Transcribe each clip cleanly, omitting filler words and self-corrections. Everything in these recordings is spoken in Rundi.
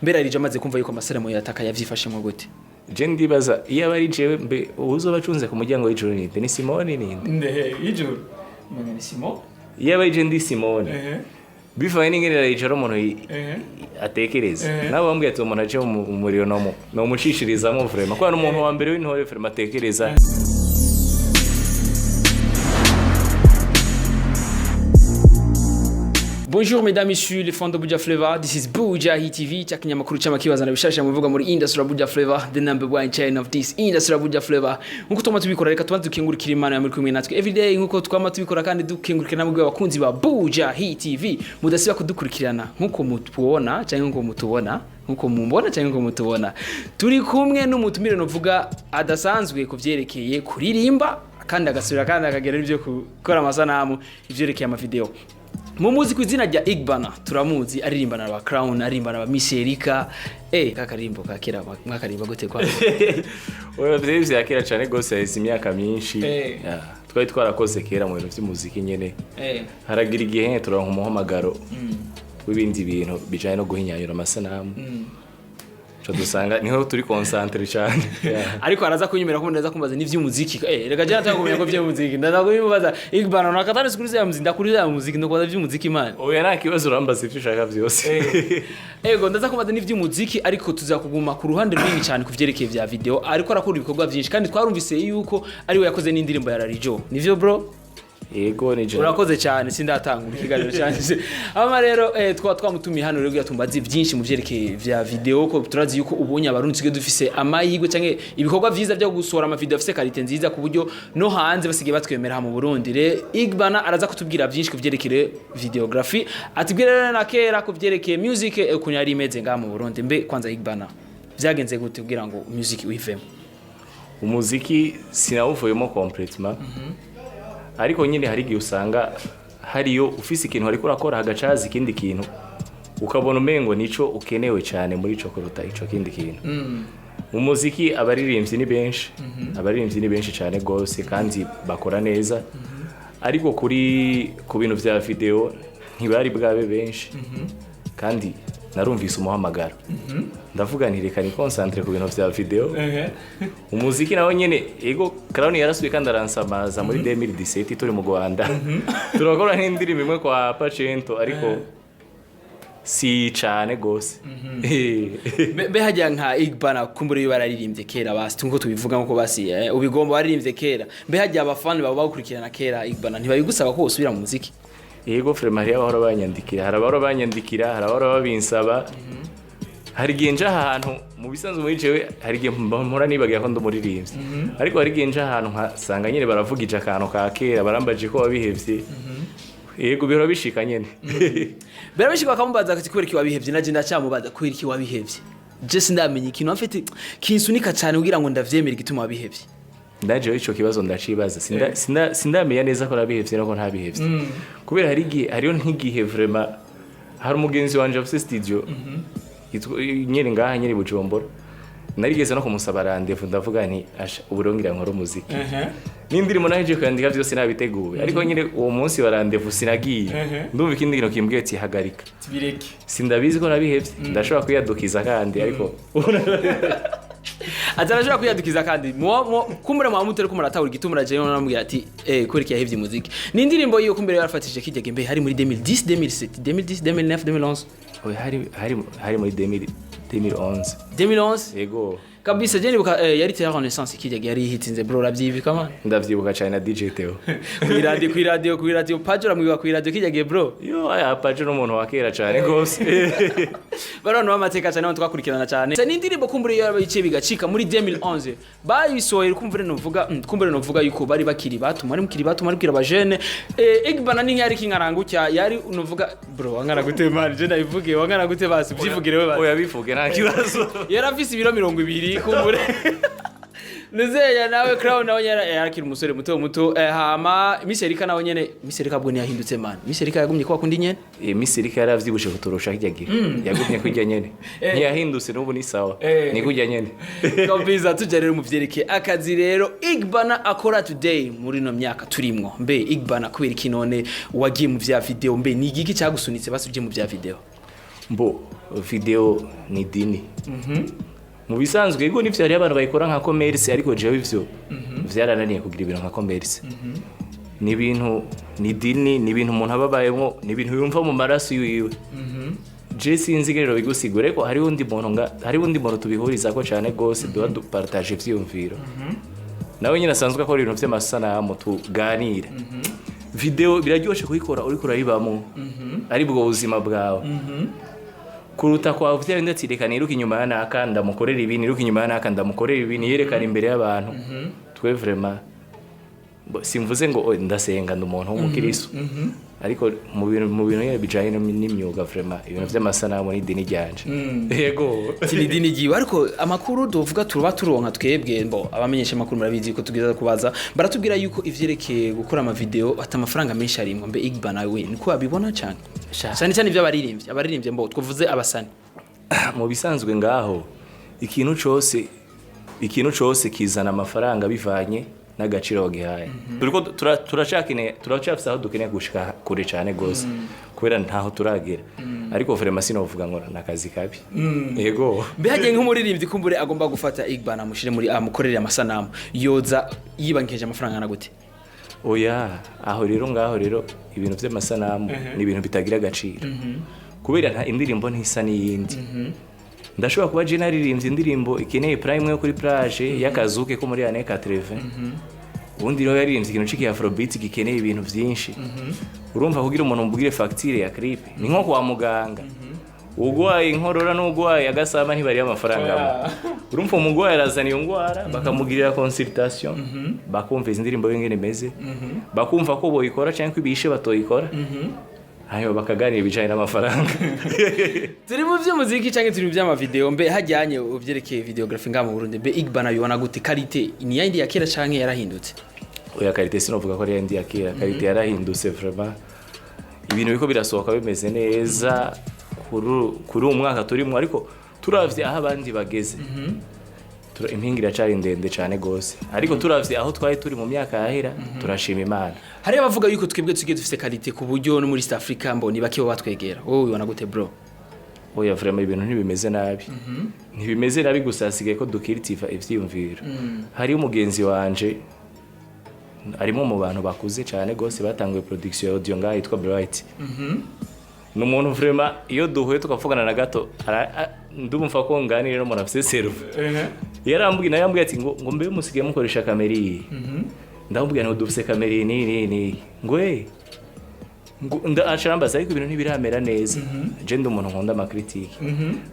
Mbere Rarijo amaze kumva yuko amasanamu yataka, yavyifashemwo gute? Je ndibaza iyo aba ari jewe, mbe uzoba acunze ku muryango w'ijuru ninde? Ni Simoni? Ninde? Ndehe ijuru menya ni Simon. Iyo aba ari je ndi Simoni, bivanye n'ingene Rarijo ari umuntu atekereza, nawe bambwiye ati umuntu aje mu muriro nomucishirizamo vraiment, kubera ni umuntu wa mbere w'intore vraiment atekereza. Bonjour mesdames, messieurs, les fans de Buja Flavor. This is Buja Hit TV. Cha kinyamakuru cy'amakibazana bishasha mu bivuga muri industry ya Buja Flavor, the number one channel of this industry ya Buja Flavor. Nkuko twama tubikora, reka tubanze dukengurukira Imana muri kumwe natwe every day, nkuko twama tubikora, kandi dukengurukira namwe abakunzi ba Buja Hit TV mudasiba kudukurikirana nkuko mutubona cyangwa nkuko mutubona, nkuko mumbona cyangwa nkuko mutubona. Turi kumwe n'umutumire novuga adasanzwe kuvyerekeye kuririmba, kandi agasubira kandi akagera n'ibyo gukora amasanamu, ivyerekeye amavideo. Mumuzi ku izina rya Igbana, turamuzi aririmbana ba Crown, aririmbana ba Miss Erika. Kakarimbo ka kera mwakarimba gute kwa? Oya, vyari vya kera cane gose, haheze imyaka myinshi. Yeah, twari twarakoze kera mu bintu vy'umuziki nyene. Haragira igihe turonka umuhamagaro w'ibindi bintu bijanye no guhinyanyura amasanamu, co dusanga niho turi concentré cane. Yeah. Ariko araza kunyemera ko ndaza kumbaza n'ivy'umuziki. Reka je nataka kumenya ko vy'umuziki ndaza kubimubaza. Igbana, nakatari sikuriza ya muziki, ndakuriza ya muziki, ndakubaza vy'umuziki, man. Oya, nta kibazo, urambaza ivyo ushaka vyose. Ego, ndaza kubaza n'ivy'umuziki, ariko tuzakuguma ku ruhande runini cyane ku vyerekeye vya video. Ariko arakora ibikorwa vyinshi, kandi twarumvise yuko ariwe yakoze n'indirimbo ya Rarijo. Nivyo, bro? Yego, ni je. Urakoze cyane, sindatangura ikiganiro cyane. Ama rero twa twamutumiye hano rero kugira tumbaze byinshi mu vyerekeye vya video, ko turazi yuko ubonye Abarundi tusigaye dufise amahirwe canke ibikorwa vyiza byo gusohora ama video afise qualité nziza, ku buryo no hanze basigaye batwemera mu Burundi. Re Igbana araza kutubwira byinshi ku vyerekeye videography, atubwira rero na kera ku vyerekeye music, ukuntu yari imeze ngaha mu Burundi. Mbe kwanza Igbana, vyagenze gute kugira ngo music uyivemo? Umuziki sinawuvuyemo complètement, ariko nyine hari igihe usanga hariyo ufise ikintu ariko urakora, hagacaza ikindi kintu, ukabona umengo nico ukenewe cyane muri ico kuruta ico kindi kintu. Mu muziki abaririmbyi ni benshi, abaririmbyi ni benshi cyane gose kandi bakora neza, ariko kuri ku bintu vya video ntibari bwabe benshi. Kandi narumvise umuhamagaro, ndavuga nti reka ni concentre ku bintu vya video. Umuziki nawe nyene, ego, Crown yarasubiye kandi aransamaza muri 2017 turi mu Rwanda, turakora n'indirimbo imwe kwa Pacento, ariko si cane gose. Be hajya nka Igbana, kumbura iyo bararirimbye kera, basi nkuko tubivuga, nkuko basi ubigomba baririmbye kera, mbe hajya abafani baba bagukurikirana kera, Igbana, ntibabigusaba ko usubira mu muziki? Yego, vraiment, hariyo abahora banyandikira, hari abahora banyandikira, hari abahora babinsaba. Hari igihe nja ahantu, mu bisanzwe muri jewe hari igihe mpora nibagira ko ndi umuririmbyi, ariko hari igihe nja ahantu nkasanga nyine baravugije akantu ka kera, barambaje ko wabihevye. Yego, bihora bishika nyene. Berabishika bakamubaza ati kubera iki wabihevye? Naje ndacyamubaza kubera iki wabihevye. Je sindamenya ikintu afite kinsunika cyane kugira ngo ndavyemere igituma wabihevye. Ndajeho ico kibazo ndacibaza. Sindamenya neza ko nabihevye no ko ntabihevye, kubera hari igihe, hariyo nk'igihe vraiment, hari umugenzi wanje afise studio nyene ngaha nyene i Bujumbura, narigeze no kumusaba rendez-vous, ndavuga nti asha ubu rero ngira nkore umuziki, n'indirimbo nahejeje kuyandika, byose nabiteguye, ariko nyine uwo munsi wa rendez-vous sinagiye. Ndumva ikindi kintu kimbwiye ati hagarika. Tubireke. Sindabizi ko nabihevye, ndashobora kwiyadukiza kandi, ariko Ati arashobora kwiyadukiza kandi kumbura mwa mutari ko muratahura igituma jewe namubwira ati kubera iki yahevye umuziki. Ni indirimbo yiwe kumbere yarafatishije kijya mbe hari muri 2010, 2007, 2010, 2009, 2011? Oya, hari muri 2000, 2011. 2011. Yego. Kabisa, je nibuka yari Terre Renaissance kijya yari hitinze, bro, uravyibika, man? Ndavyibuka cyane na DJ Theo. Kw'iradio, kw'iradio, kw'iradio, Pajo uramwibuka kw'iradio kijya gihe, bro? Yo, aya Pajo n'umuntu wa kera cyane gose. Bari abantu b'amateka cyane, abantu twakurikirana cyane. Ni indirimbo kumbure iyo yarabaye bigacika muri 2011 bayisohoye, kumbure novuga kumbure novuga yuko bari bakiri bato, mwari mukiri bato, mwari bwira abajene. Igbana ni yari kinkarangucya yari novuga, bro, wangana gute, man? Je ndabivuge, wangana gute? Basi byivugire we basi. Oya, bivuge, nta kibazo. Yari afise ibiro 20 kumbure. Nuzeya nawe Crown nawe yarakiri umusore muto muto. Hama Miss Erika nawe nyene, Miss Erika bwo ntiyahindutse, man. Miss Erika yagumye kwa kundi nyene. Miss Erika yaravyibushe kuturusha kirya gihe, yagumye kurya nyene, ntiyahindutse, n'ubu ni sawa. Ni kurya nyene. Kabisa. Tujya rero mu vyerekeye akazi rero Igbana akora today muri no myaka turimwo. Mbe Igbana, kubera iki none wagiye mu vya video? Mbe ni igiki cyagusunitse basi uje mu vya video? Mbo video ni dini mu bisanzwe. Yego, nivyo, hariyo abantu bayikora nka commerce, ariko jewe ivyo vyarananiye kugira ibintu nka commerce. Ni ibintu, ni dini, ni ibintu umuntu aba abayemwo, ni ibintu yumva mu maraso yiwe. Je sinzi rero bigusigure ko hariho undi muntu nga hariho undi muntu tubihurizako cyane gose, duha dupartage ivyiyumviro, nawe nyine asanzwe akora ibintu vy'amasanamu, tuganira. Video biraryoshe kuyikora uriko urayibamwo, ari bwo buzima bwawe, kuruta kwa vya bindi ati: "Reka niruke inyuma ya naka ndamukorera ibi, niruke inyuma ya naka ndamukorera ibi, niyerekana imbere y'abantu." Twe vraiment simvuze ngo: "Oh, ndasenga, ndi umuntu w'umukiristo," ariko mu bintu nyene bijanye n'imyuga, vraiment ibintu vy'amasanamu n'idini ryanje, yego. Ati ni idini ryiwe, ariko amakuru tuvuga tuba turonka twebwe, mbo abamenyesha amakuru murabizi ko tugeza kubaza, baratubwira yuko ivyerekeye gukora amavideo ata amafaranga menshi arimwo. Mbe Igba nawe niko abibona cyane? Sha. Cyane cyane ivy'abaririmbyi, mbo twavuze abasani. Mu bisanzwe ngaho ikintu cose kizana amafaranga bivanye n'agaciro wagihaye. Turiko turacakeneye, turacyafise aho dukeneye gushika kure cane gose, kubera ntaho turagera, ariko vraiment sinovuga ngo ni akazi kabi, yego. Mbe hagiye nk'umuririmbyi kumbure agomba gufata Igba namushire muri amukorere amasanamu, yoza yibangikije amafaranga angana gute? Oya, aho rero, ngaho rero ibintu vy'amasanamu ni ibintu bitagira agaciro, kubera nta indirimbo ntisa n'iyindi. Ndashobora kuba je naririmbye indirimbo ikeneye prime yo kuri plage y'akazuke ko muri années 80, ubundi rero yaririmbye ikintu c'iki afrobeat gikeneye ibintu vyinshi. Urumva, kugira umuntu umubwire facture ya clip ni nko kwa muganga: ugwaye inkorora n'ugwaye agasama ntibariye amafaranga amwe. Urumva, umugwayi arazana iyo ngwara, bakamugirira consultation, bakumva izi ndirimbo ingene imeze, bakumva ko boyikora cyangwa ko ibishe batoyikora, hanyuma bakaganira ibijanye n'amafaranga. Turi mu by'umuziki cyangwa turi mu by'amavideo. Mbe hajyanye uvyerekeye videography ngaha mu Burundi, mbe Igba nabibona gute? Qualité ni yindi ya kera canke yarahindutse? Oya, qualité sinovuga ko ari yindi ya kera. Qualité yarahindutse vraiment, ibintu biriko birasohoka bimeze neza kuri uyu mwaka turimo, ariko turavye aho abandi bageze, impinga iracari ndende cane gose, ariko turavye aho twari turi mu myaka yahera, turashima Imana. Hari abavuga yuko twebwe tugiye dufise qualité ku buryo no muri East Africa mbo ni bake bo batwegera. Wowe ubibona gute, bro? Oya, vraiment ibintu ntibimeze nabi, ntibimeze nabi, gusa hasigaye ko dukiritiva ivyiyumviro. Hariho umugenzi wanje arimo mu bantu bakuze cyane gose batanguye production ya audio ngaha, yitwa Bright. Ni umuntu vraiment iyo duhuye tukavugana na gato, ndumva ko nganira n'umuntu afise cerveau. Yarambwiye nawe, yambwiye ati ngo mbe musigaye mukoresha kamera iyi? Ndamubwira ngo dufise kamera iyi n'iyi n'iyi n'iyi. Ngo eh, ngo aca arambaza, ariko ibintu ntibiramera neza. Je ndi umuntu nkunda ama critiques.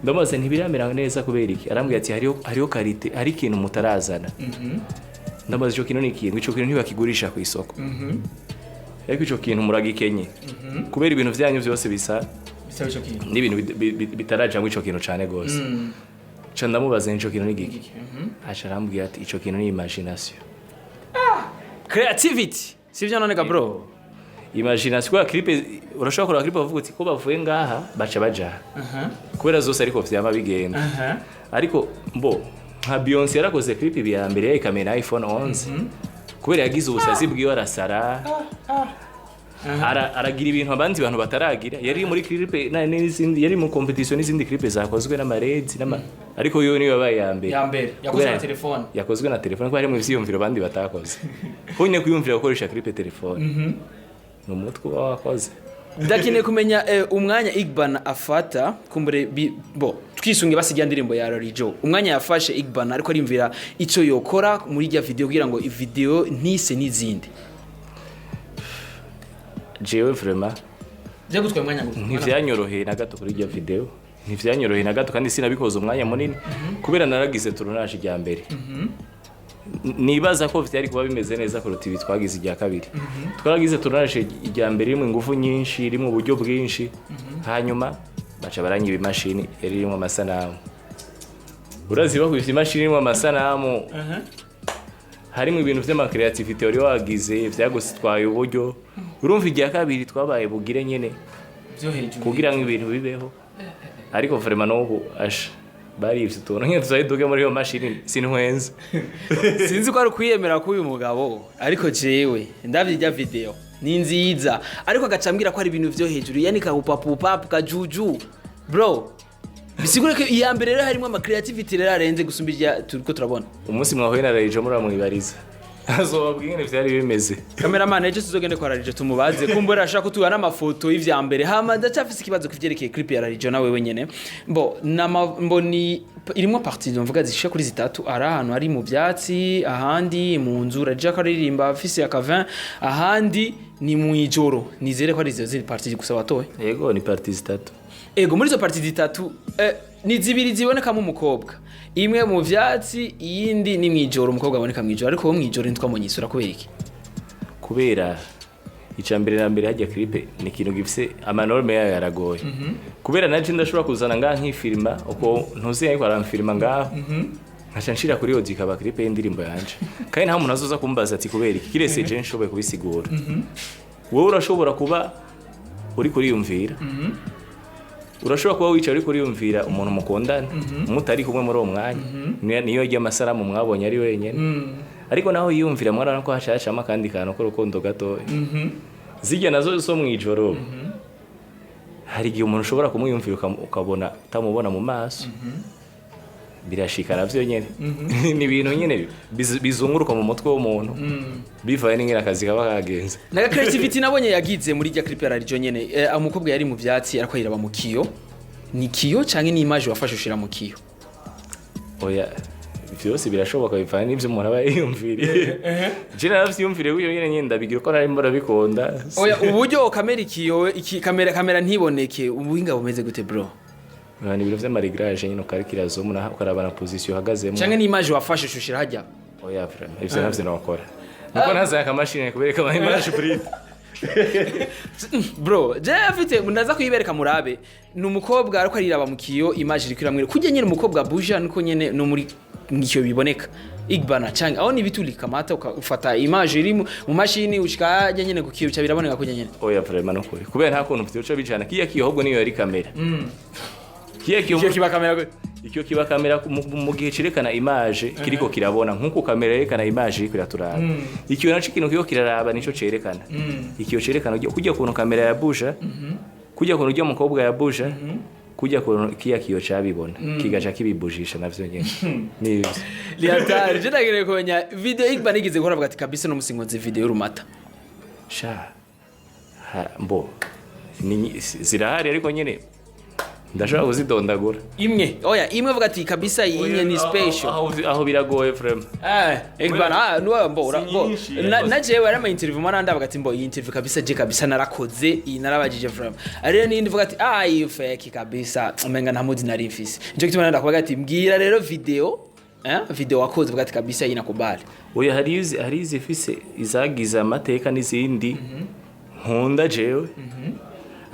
Ndamubaza: "Ntibiramera neza kubera iki?" Arambwira ati: Hariho qualité, hari ikintu mutarazana." Ndamubaza: "Ico kintu ni ikintu?" "Ico kintu ntibakigurisha ku isoko, ariko ico kintu muragikenye, kubera ibintu vyanyu vyose bisa Bisaba ico kintu. n'ibintu bitarajamwo ico kintu cane gose." Ca ndamubaza: "Ico kintu ni giki?" Aca arambwira ati: "Ico kintu ni imagination." Creativity, sivyo none ga, bro? Imagination, kubera clip urashobora kureba clip bavuga uti ko bavuye ngaha baca baja aha, kubera zose ariko vyama bigenda. Ariko mbo nka Beyonce yarakoze clip ya mbere yayikamera na iPhone 11, kubera yagize ubusazi bwiwe, arasara, aragira ibintu abandi bantu bataragira. Yari muri clip n'izindi, yari mu competition n'izindi clip zakozwe n'amaredi ariko yo niyo yabaye ya mbere. Ya mbere yakozwe Kubera na telefone. Yakozwe na telefone, kubera harimo ivyiyumviro abandi batakoze. Honyine kwiyumvira gukoresha clip telefone ni umutwe uba wakoze. Ndakeneye kumenya umwanya Igbana afata kumbure bo twisunge basigaye indirimbo ya Rari Joe, umwanya yafashe Igbana ariko arimvira ico yokora muri rya video kugira ngo video ntise n'izindi. Jewe vraiment Je gutwaye umwanya ngo ntivyanyoroheye na gato kuri iryo video, ntivyanyoroheye na gato, kandi sinabikoze umwanya munini, kubera naragize tournage rya mbere. Nibaza ko vyari kuba bimeze neza kuruta ibi twagize irya kabiri. Twaragize tournage irya mbere irimo ingufu nyinshi, irimo uburyo bwinshi, hanyuma baca baranyiba imashini yari irimo amasanamu. Urazi bakubise imashini irimo amasanamu, harimo ibintu vy'ama creativity wari wagize, vyagutwaye uburyo. Urumva, irya kabiri twabaye bugire nyene byo hejuru kugira ngo ibintu bibeho, ariko vraiment n'ubu asha barivye utuntu nk'iyo tuzaye duke muri iyo mashini, sinhwenze. Sinzi ko ari ukwiyemera k'uyu mugabo, ariko jewe ndavye irya video ni nziza, ariko agaca ambwira ko ari ibintu vyo hejuru, yani kahupapupapu kajuju. Bro, bisigure ko iya mbere rero harimo ama creativity rero arenze gusumba irya turiko turabona. Umunsi mwahuye na Rarijo muramwibariza, azobabwira ingene vyari bimeze. Cameraman, ejo tuzogende kwa Rarijo tumubaze, kumbura ashaka kutuha n'amafoto y'ivya mbere. Hama ndacyafise ikibazo kuvyerekeye clip ya Rarijo nawe wenyene. Mbo nama mbo ni irimo partie mvuga zishika kuri zitatu: ari ahantu hari mu vyatsi, ahandi mu nzu Rarijo akaririmba afise akavin, ahandi ni mu ijoro. Nizere ko ari izo zindi partie gusa watoye. Yego, ni partie zitatu. Ego, muri izo partie zitatu ni zibiri zibonekamo umukobwa, imwe mu vyatsi, iyindi ni mw'ijoro, umukobwa aboneka mw'ijoro. Ariko wo mw'ijoro ntitwamonye isura, kubera iki? Kubera icya mbere na mbere, hajya clip ni ikintu gifise ama normes yayo, yaragoye. Kubera naje ndashobora kuzana ngaha nkifilma uko ntuzi, ariko aramfilma ngaho nkaca nshira kuri audio, ikaba clip y'indirimbo yanje, kandi nta muntu azoza kumbaza ati kubera iki, kiretse je nshoboye kubisigura. Wowe urashobora kuba uri kuriyumvira, urashobora kuba wicaye uri kuriyumvira umuntu mukundana mutari kumwe muri uwo mwanya. Niyo ry'amasaramu mwabonye ari wenyine, ariko naho yiyumvira mwarabona ko hashashamo akandi kantu k'urukundo gatoya. Zijya nazo zo mu ijoro, hari igihe umuntu ushobora kumwiyumvira ukabona utamubona mu maso. Birashika navyo nyene, ni ibintu nyene bizunguruka mu mutwe w'umuntu bivaye n'ingene akazi kaba kagenze. Naga creativity nabonye yagize muri rya clip ya Rarijo nyene, umukobwa yari mu vyatsi ariko yiraba mu kiyo. Ni kiyo canke ni image wafashe ushira mu kiyo? Oya, vyose birashoboka, bivanye n'ivyo umuntu aba yiyumviriye. Je naravyiyumviriye gutyo nyene, ndabigira uko nari mbona bikunda. Oya, uburyo kamera ikiyo iki kamera ntiboneke, ubuhinga bumeze gute, bro? Ni ibintu vy'ama réglages nyene, ukarikira zoom na ukaraba na position uhagazemo. Canke ni image wafashe ushira hajya? Oya, vraiment, ivyo navyo nokora nuko nazanye akamashini kubereka ama image brute. Bro, je afite ndaza kuyibereka murabe. Ni umukobwa ariko ariraba mu kiyo, image iriko iramwereka kujya nyene umukobwa buja, niko nyene no muri ngicyo biboneka igbana, canke aho ni bitulika mata ufata image iri mu mashini ushika hajya nyene ku kiyo, bica biraboneka kujya nyene. Oya, vraiment, nukuri, kubera nta kuntu vyoca bijana kiya kiyo, ahubwo niyo yari kamera kiya kiyo. Kiyo kiba kamera gute? Icyo kiba kamera mu gihe cerekana image kiriko kirabona, nkuko kamera yerekana image iriko iraturaba. Ikiyo naco ikintu kiriko kiraraba nico cerekana. Ikiyo cerekana kujya kuntu kamera ya buja, kujya kuntu ujya mukobwa ya buja, kujya kuntu kiya kiyo cabibona kigaca kibibujisha navyo nyene nivyo. Liatari, je ndagereye kumenya video igbana igeze gukora, avuga ati kabisa no musingoze video y'urumata. Sha ha, mbo ni zirahari, ariko nyene ndashobora kuzidondagura. Imwe, oya, imwe avuga ati kabisa iyi nye ni special. Aho biragoye vraiment. Igbana, nuwa mbo Si mbo nyinshi, na jewe ari ama interview mwana ndavuga ati mbo iyi interview kabisa je kabisa narakoze iyi, narabajije vraiment. Ariyo nindi mvuga ati iyi fake kabisa, umenga nta mudi nari mfise. Nico gituma ndakuvuga ati mbwira rero video, video wakoze uvuga ati kabisa iyi nakubali. Oya, hari izifise izagize amateka n'izindi nkunda jewe,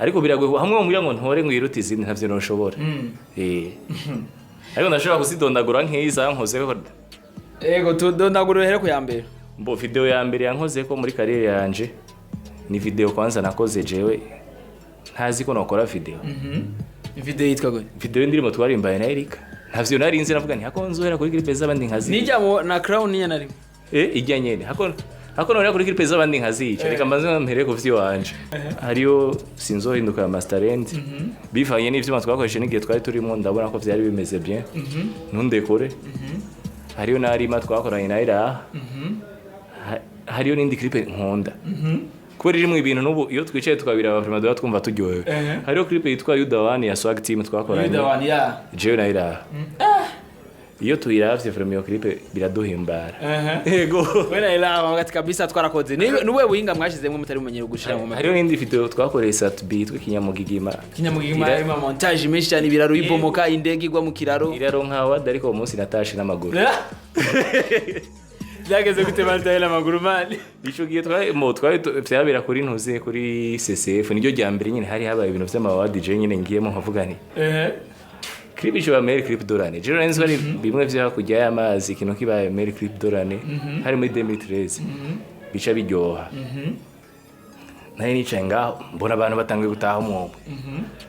ariko biragoye hamwe mu ngo ntore ngo yirute izindi, ntavyo noshobora. Ariko ndashobora kuzidondagura nk'iza nkozeho. Ego, tudondagura uhere ku ya mbere. Mbo video ya mbere yankozeko muri carrière yanje ni video kwanza nakoze jewe ntazi ko nokora video. Video yitwa gute? Video y'indirimbo twarimbaye na Erika, ntavyo nari nzi. Navuga nti hako nzohera kuri clip z'abandi nkazica. Nijya mu na crown niya narimo. Ijya nyene hako nora kuri clip z'abandi nkazica, reka mbanze mpere ku vy'iwanje. Hariyo Sinzohinduka ya Masterend, bivanye n'ivyuma twakoresheje n'igihe twari turimo, ndabona ko vyari bimeze bien. Ntundekure. Hariyo n'arima twakoranye na Iraha. Hariyo n'indi clip nkunda kubera irimwo ibintu n'ubu iyo twicaye tukabiraba vraiment duba twumva turyohewe. Hariyo clip yitwa Yudawani ya Swag Team twakoranye ya jewe na Iraha. Iyo tuyiravye vraiment iyo clip biraduhimbara, yego. We na Iraha bavuga ati kabisa twarakoze. Ni ubuhe buhinga mwashizemwo mutari mumenyere gushira mu Hariho n'indi video twakoreye Sat-B yitwa Kinyamugigima. Kinyamugigima, harimo montage menshi cyane, ibiraro bibomoka, indege igwa mu kiraro. Iraronka award, ariko uwo munsi natashe n'amaguru. Byageze gute batahera amaguru, man? Ico gihe twari mo twari vyabera kuri ntuze kuri CCF, niryo rya mbere nyine hari habaye ibintu vy'ama award, je nyine ngiyemo nkavuga nti clip ico meilleur clip de l'année. Je nzi ko ari bimwe vyo hakurya y'amazi, ikintu kibaye meilleur clip de l'année hari muri 2013, bica biryoha. Nari nicaye ngaho mbona abantu batanguye gutaha umwumwe,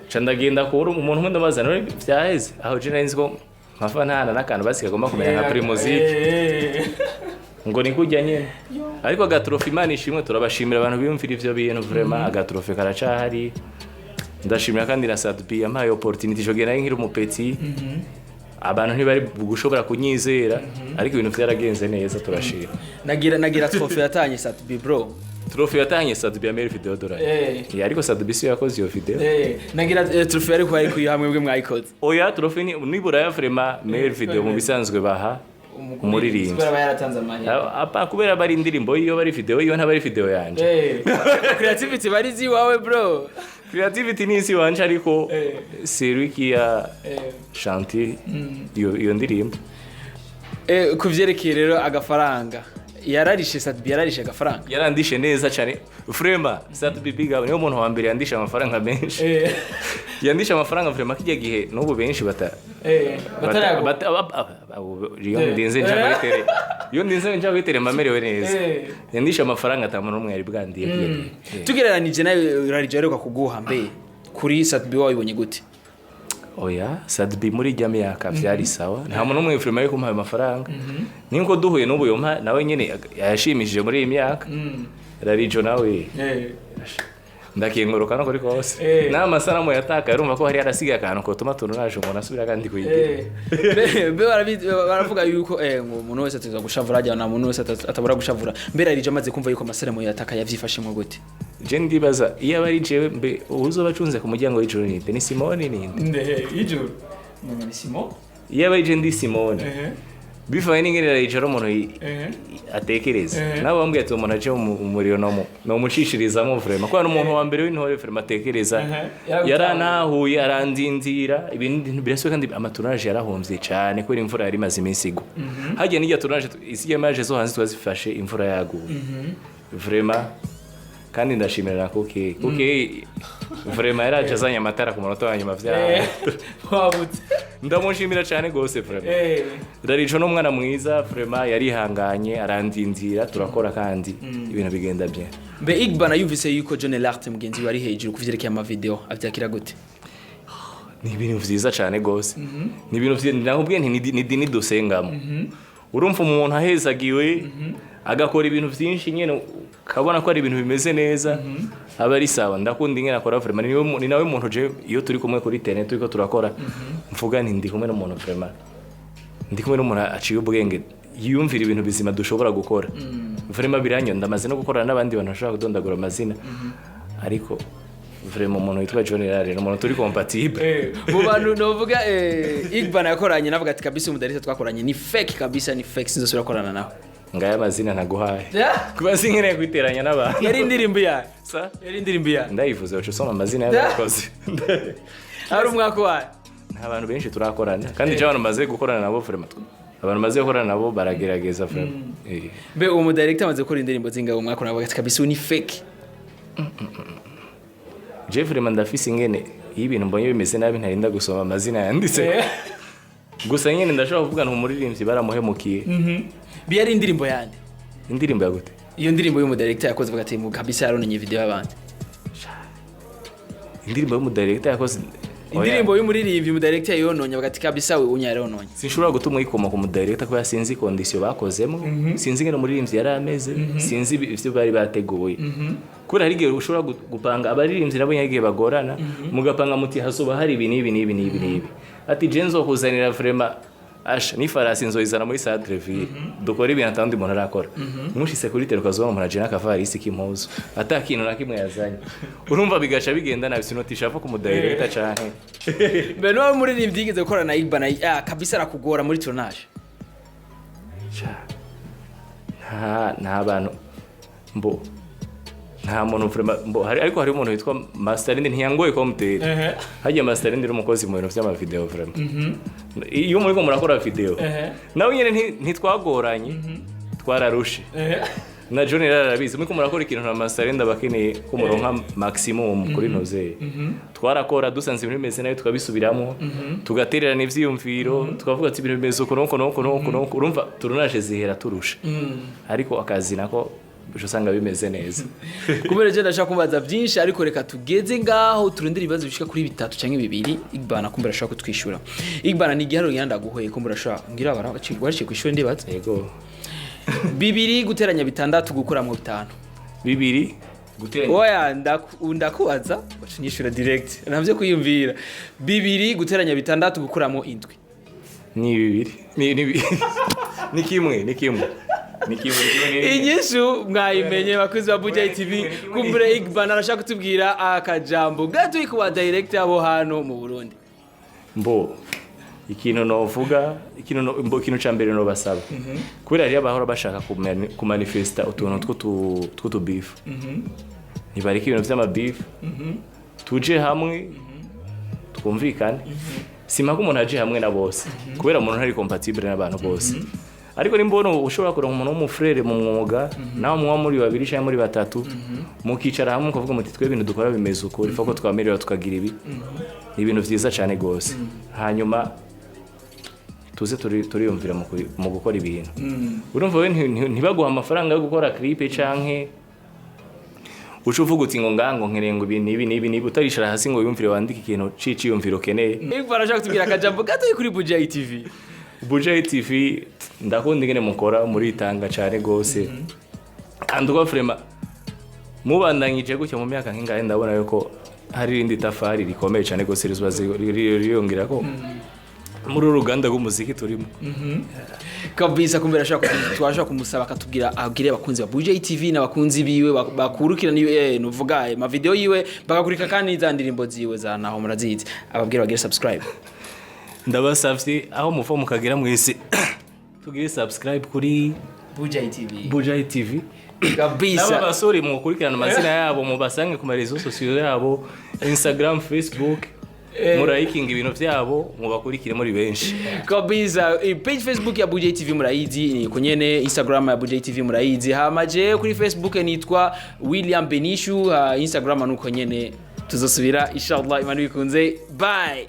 ca ndagenda kubura umuntu umwe, ndabaza none vyaheze aho. Je nari nzi ko mpava ntahana n'akantu basi kagomba kumera nka Primusic, ngo ni kurya nyene. Ariko aga trophée, Imana ishimwe, turabashimira abantu biyumvira ivyo bintu vraiment, aga trophée karacahari. Ndashimira kandi na Sat-B yampaye opportunity. Ico gihe nari nkiri umupetit, abantu ntibari gushobora kunyizera, ariko ibintu vyaragenze neza, turashima. Nagira trophée yatanye Sat-B, bro. Trophée yatanye Sat-B ya meilleure vidéo de l'année. Yeah, ariko Sat-B siyo yakoze iyo video. Nagira trophée, ariko ariko iyo hamwe bwe mwayikoze. Oya, trophée ni nibura ya vraiment meilleure video mu bisanzwe baha umuririmbyi. Kubera aba yaratanze amahera. Apa kubera bari indirimbo iyo bari video, iyo ntabari video yanje. Creativity bari ziwawe, bro. Creativity ni isi wanje, ariko c'est lui qui a chanté iyo ndirimbo. Ku vyerekeye rero agafaranga, yararishe Sat-B, yararishe agafaranga. Yarandishe neza cyane vraiment. Sat-B, big up, niwe muntu wa mbere yandishe amafaranga menshi. Yandishe amafaranga vraiment kijya gihe, n'ubu benshi bata iyo ndinze nja kuri terrain, iyo ndinze nja kuri terrain mba merewe neza. Yandishe amafaranga ata muntu n'umwe yari bwandiye kijya gihe. Tugereranije nawe rarije aheruka kuguha, mbe kuri Sat-B wabibonye gute? Oya, Sat-B muri ijya myaka vyari sawa, nta muntu n'umwe vraiment ari kumuha ayo mafaranga. Niko duhuye n'ubu yompa nawe nyene yashimishije muri iyi myaka. Rarijo nawe ndakenguruka no kuri kose. N'amasanamu yatakaye, urumva ko hari harasigaye akantu kotuma tunaje umuntu asubira kandi kuyigira. Mbe baravuga yuko ngo umuntu wese ateza gushavura, ajya nta muntu wese atabura gushavura. Mbere Rarijo amaze kumva yuko amasanamu yatakaye, yavyifashemo gute? Je ndibaza iyo aba ari jewe, mbe uzoba acunze ku muryango w'ijuru ninde? Ni Simoni? Ninde? Nde ijuru ni Simon. Iyo aba ari je ndi Simoni, bivanye n'ingene Rarijo ari umuntu atekereza, nawe bambwiye ati umuntu aje mu muriro nomucishirizamo vraiment, kubera n'umuntu wa mbere w'intore vraiment atekereza. Yarantahuye, arandindira ibintu birasubiye, kandi amatournage yarahomvye cane kubera imvura yari imaze iminsi igwa. Hagiye n'irya tournage, izirya image zo hanze twazifashe imvura yaguye vraiment. Kandi ndashimira na Kuki. Kuki vraiment yaraje azanye amatara ku munota wa nyuma vya Wabutse. Ndamushimira cyane gose vraiment. Rarijo n'umwana mwiza vraiment, yarihanganye arandindira turakora kandi ibintu bigenda bien. Mbe Igbana yumvise yuko John Lart mugenzi we ari hejuru kuvyerekeye ama video, avyakira gute? Ni ibintu vyiza cyane gose, ni ibintu vyiza. Nakubwiye nti ni dini dusengamo. Urumva umuntu ahezagiwe agakora ibintu vyinshi nyene, ukabona ko ari ibintu bimeze neza, aba ari sawa. Ndakunda ingene akora vraiment. Ni nawe muntu je iyo turi kumwe kuri terrain turiko turakora mvuga nti ndi kumwe n'umuntu vraiment, ndi kumwe n'umuntu aciye ubwenge, yiyumvira ibintu bizima dushobora gukora. Vraiment biranyo ndamaze no gukorana n'abandi bantu bashobora kudondagura amazina, ariko vraiment umuntu witwa John Rare ni umuntu turi compatible. Mu bantu novuga Igbana yakoranye, navuga ati kabisa umudarisa twakoranye ni fake kabisa, ni fake, sinzosubira gukorana nawe. Ngaya amazina ntaguhaye kuba sinkeneye kwiteranya n'abantu. Yari indirimbo yawe? Sa? Yari indirimbo yawe? Ndayivuze baca usoma amazina y'abakozi. Ari umwaka wawe. Nta bantu benshi turakorana, kandi je abantu maze gukorana nabo vraiment, abantu maze gukorana nabo baragerageza vraiment. Mbe uwo mudirector amaze gukora indirimbo zingabo mwaka, navuga ati kabisa uyu ni fake? Je vraiment ndafise ingene iyo ibintu mbonye bimeze nabi ntarinda gusoma amazina yanditse. Gusa nyene ndashobora kuvuga nti umuririmbyi baramuhemukiye. Bi yari indirimbo yande? Indirimbo ya gute? Iyo ndirimbo y'umudirector yakoze, avuga ati kabisa yarononye video y'abandi. Indirimbo y'umudirector yakoze? Oya. Indirimbo y'umuririmbyi umudirector yononye, avuga ati kabisa we unya yarononye. Sinshobora gutuma uyikoma ku mudirector kubera sinzi condition bakozemo, sinzi ingene umuririmbyi yari ameze, sinzi ivyo bari bateguye, kubera hari igihe ushobora gupanga abaririmbyi nabo nyine igihe bagorana, mugapanga muti hazoba hari ibi n'ibi n'ibi n'ibi n'ibi, ati je nzokuzanira vraiment asha n'ifarasi nzoyizana muri centre ville, dukora ibintu atandi umuntu arakora. Mushitse kuri terrain ukazobona umuntu aje n'akavarisi k'impuzu, ata kintu na kimwe yazanye, urumva bigaca bigenda nabi. Sinotisha ku mudirector canke Mbe niba umuririmbyi yigeze gukorana na Igbana, kabisa arakugora muri tournage? Sha, nta bantu mbo nta muntu vraiment mbo hari, ariko hari umuntu witwa Masterinde ntiyangoye ko mutera hagiye. Masterinde ni umukozi mu bintu vy'amavideo vraiment. Iyo muriko murakora video nawe nyene ntitwagoranye, twararushe. Na John rero arabizi, muriko murakora ikintu na Masterinde abakeneye ko muronka maximum kuri nozeye. Twarakora dusanze ibintu bimeze nabi tukabisubiramo, tugatererana ivyiyumviro, tukavuga ati ibintu bimeze uku nuku nuku nuku nuku. Urumva tournage zihera turusha, ariko akazi nako uca usanga bimeze neza. Kubera je ndashaka kumbaza byinshi, ariko reka tugeze ngaho turindire ibibazo bishika kuri bitatu canke bibiri. Igbana kumbura ashaka kutwishura. Igbana, ni igiharuro ngenda ndaguhoye, kumbura ashaka ngira bara waciye kwishura, ndibaza. Yego. 2 guteranya 6 gukuramwo 5. 2 Guteranya. Oya, ndakubaza uca unyishura direct, ntavyo kwiyumvira. Bibiri guteranya bitandatu gukuramo indwi. Ni bibiri, ni kimwe, ni kimwe, ni kimwe, ni kimwe, ni Inyishu mwayimenye, bakunzi ba Buja TV. Kumbure Igban arashaka kutubwira akajambo gato ku ba director abo hano mu Burundi. Mbo ikintu novuga, ikintu mbo ikintu ca mbere no basaba, kubera hariyo abahora bashaka kumanifesta utuntu tw'utubifu, ntibareke ibintu vy'amabifu, tuje hamwe twumvikane. Simpaka umuntu aje hamwe na bose, kubera umuntu ntari compatible n'abantu bose, ariko nimbona ushobora kuronka umuntu w'umufrère mu mwuga, nawe muba muri babiri cyangwa muri batatu, mukicara hamwe mukavuga muti: "Twe ibintu dukora bimeze uko, ifa ko twamerewe tukagira ibi." Ni ibintu vyiza cyane gose. Hanyuma tuze turiyumvira mu gukora ibintu. Urumva we, ntibaguha amafaranga yo gukora clip canke uca uvuga uti ngo ngango nkeneye ngo ibi n'ibi n'ibi n'ibi, utaricara hasi ngo wiyumvire, wandike ikintu c'iciyumviro ukeneye. Igban arashaka kutubwira akajambo gato kuri Buja TV. Buja TV, ndakunda ingene mukora, muritanga cyane gose, kandi uko vraiment mubandanyije gutya, mu myaka nk'ingahe ndabona yuko hari irindi tafari rikomeye cyane gose rizoba ririyongera ko muri uru ruganda rw'umuziki turimo. Kabisa. Kumbera ashaka, twashaka kumusaba akatubwira, abwire abakunzi ba Buja TV n'abakunzi biwe bakurikirana nuvuga ma video yiwe, bagakurika kandi za ndirimbo ziwe za naho murazizi, ababwira bagire subscribe. Ndabasavye, aho muva mukagera mwese, tugire subscribe kuri Buja TV. Buja TV. Kabisa. N'aba basore mukurikirana amazina yabo, mubasange ku maréseaux sociaux yabo, Instagram, Facebook, murayikinga ibintu byabo, mubakurikire muri benshi. Kabisa. Page Facebook ya Buja TV murayizi, ni kunyene Instagram ya Buja TV murayizi. Hama je kuri Facebook nitwa William Benishu, Instagram nuko nyene. Tuzosubira inshallah, Imana bikunze. Bye.